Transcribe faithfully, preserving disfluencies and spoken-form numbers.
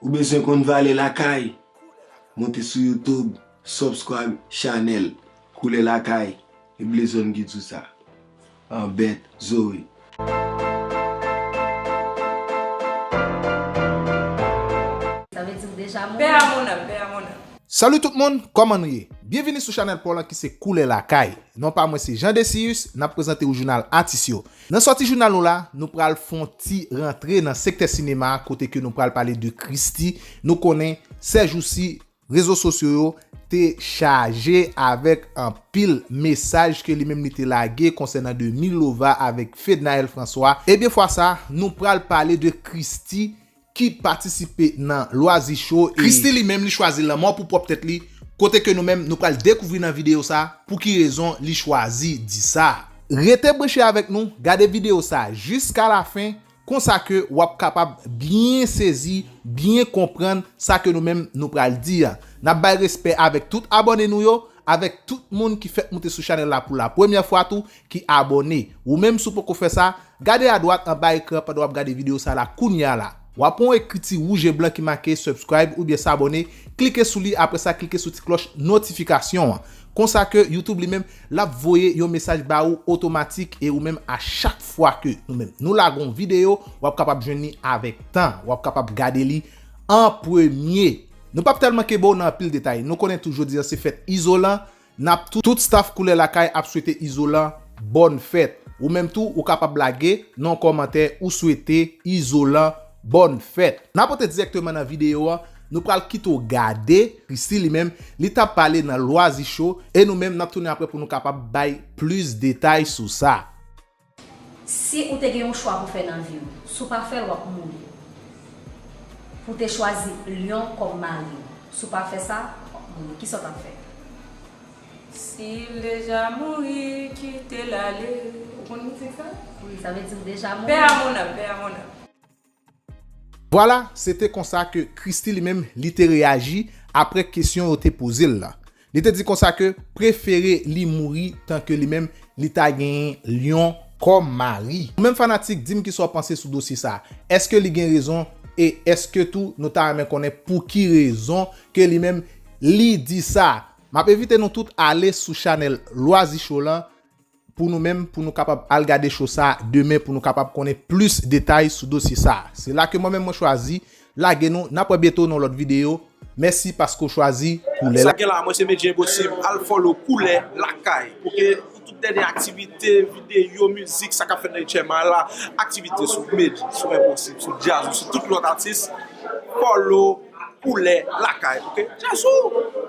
Ou bezwen konn valè lakay? Monte sou YouTube, subscribe channel Koulè Lakay, e Blezon ki di w sa. An bèt Zoe. Sa vle di w deja mouri. Pè a mon âme, pè a mon âme. Salut tout moun, kòman nou ye? Byenvini sou chanèl pa w lan ki se Koulè Lakay. Non pa mwen se Jean Decius, n ap prezante w jounal atis yo. Nan sòti jounal nou la, nou pral fè yon ti rantre nan sektè sinema a kote ke nou pral pale de Christie. Nou konnen sèjousi rezo sosyo yo te chaje avèk anpil mesaj ke li menm li te lage konsènan de Milova avèk Fednaelle François. Ebyen fwa sa, nou pral pale de Christie ki patisipe nan Loisy Show. Christie li menm li chwazi lanmò pou pwòp tèt li, kote ke nou menm nou pral dekouvri nan videyo sa pou ki rezon li chwazi di sa. Rete branche avèk nou, gade videyo sa jiska lafen, konsa ke w ap kapab byen sezi, byen konprann sa ke nou menm nou pral di a. N ap bay respè avèk tout abòne nou yo, avèk tout moun ki fèk moute sou chanèl la pou la premyè fwa tou, ki abòne. Ou menm si w poko fè sa, gade adwat anba ekran pandan w ap gade videyo sa la kounya la. W ap wè yon ekriti wouj e blan ki make subscribe oubyen s'abonner, klike sou li, apre sa klike sou ti klòch notifikasyon an. Konsa ke YouTube li menm l ap voye yon mesaj ba ou otomatik e ou menm a chak fwa ke nou menm nou lage yon videyo, w ap kapab jwenn li avèk tan, w ap kapab gade li an premye. Nou p ap tèlman kenbe w nan anpil detay. Nou konnen tou jodi a se fèt Izolan, n ap tou, tout staff Koulè Lakay ap swete Izolan bòn fèt. Ou menm tou, ou kapab lage nan yon kòmantè ou swete Izolan bòn fèt. N ap antre dirèkteman nan videyo a, nou pral kite w gade Christie li menm, li t ap pale nan Loisy Show, e nou menm n ap tounen apre pou nou kapab bay plis detay sou sa. Si ou te gen yon chwa pou fè nan vi w, si w pa fè l, w ap mouri. Pou w te chwazi lyon kòm mari w, si w pa fè sa, w ap mouri. Kisa w t ap fè? Si l deja mouri, kite l ale. Ou konn mizik sa? Wi, sa vle di w deja mouri. Pè a mon âme, pè a mon âme. Vwala, se te konsa ke Christie li menm li te reyaji apre kesyon yo te poze l la. Li te di konsa ke prefere li mouri tan ke li menm li ta genyen lyon kòm mari. Ou menm fanatik, di m kisa w panse sou dosye sa. Èske li gen rezon? E èske tou nou ta renmen konnen pou ki rezon ke li menm li di sa? M ap envite nou tout ale sou chanèl Loisy Show lan pou nou menm, pou nou kapab al gade show sa demen, pou nou kapab konnen plis detay sou dosye sa. Se la ke mwen menm mwen chwazi lage nou. N ap wè byento nan yon lòt videyo. Mèsi paske w chwazi Koulè Lakay. Sa gen la, mwen se Medjy Enposib. Al follow Koulè Lakay. Pou ke pou tout dènye aktivite, videyo, mizik, sa k ap fèt nan H M I la, aktivite sou Medjy, sou Enposib, sou Djazou, sou tout lòt atis, follow Koulè Lakay. Oke? Djazou!